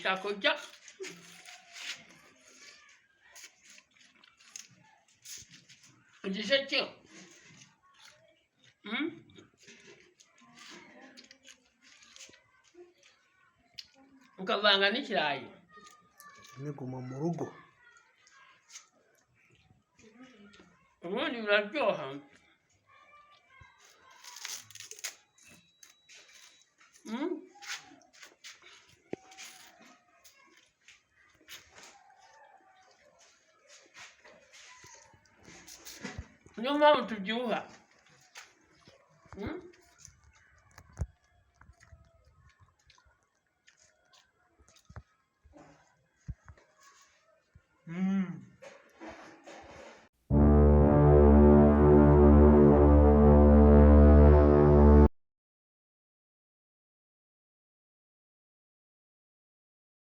Twigisha kurya. Igisheke. Ukavanga n'ikirayi. Niguma mu rugo. Ubundi biraryoha. Niyo mpamvu tubyibuha.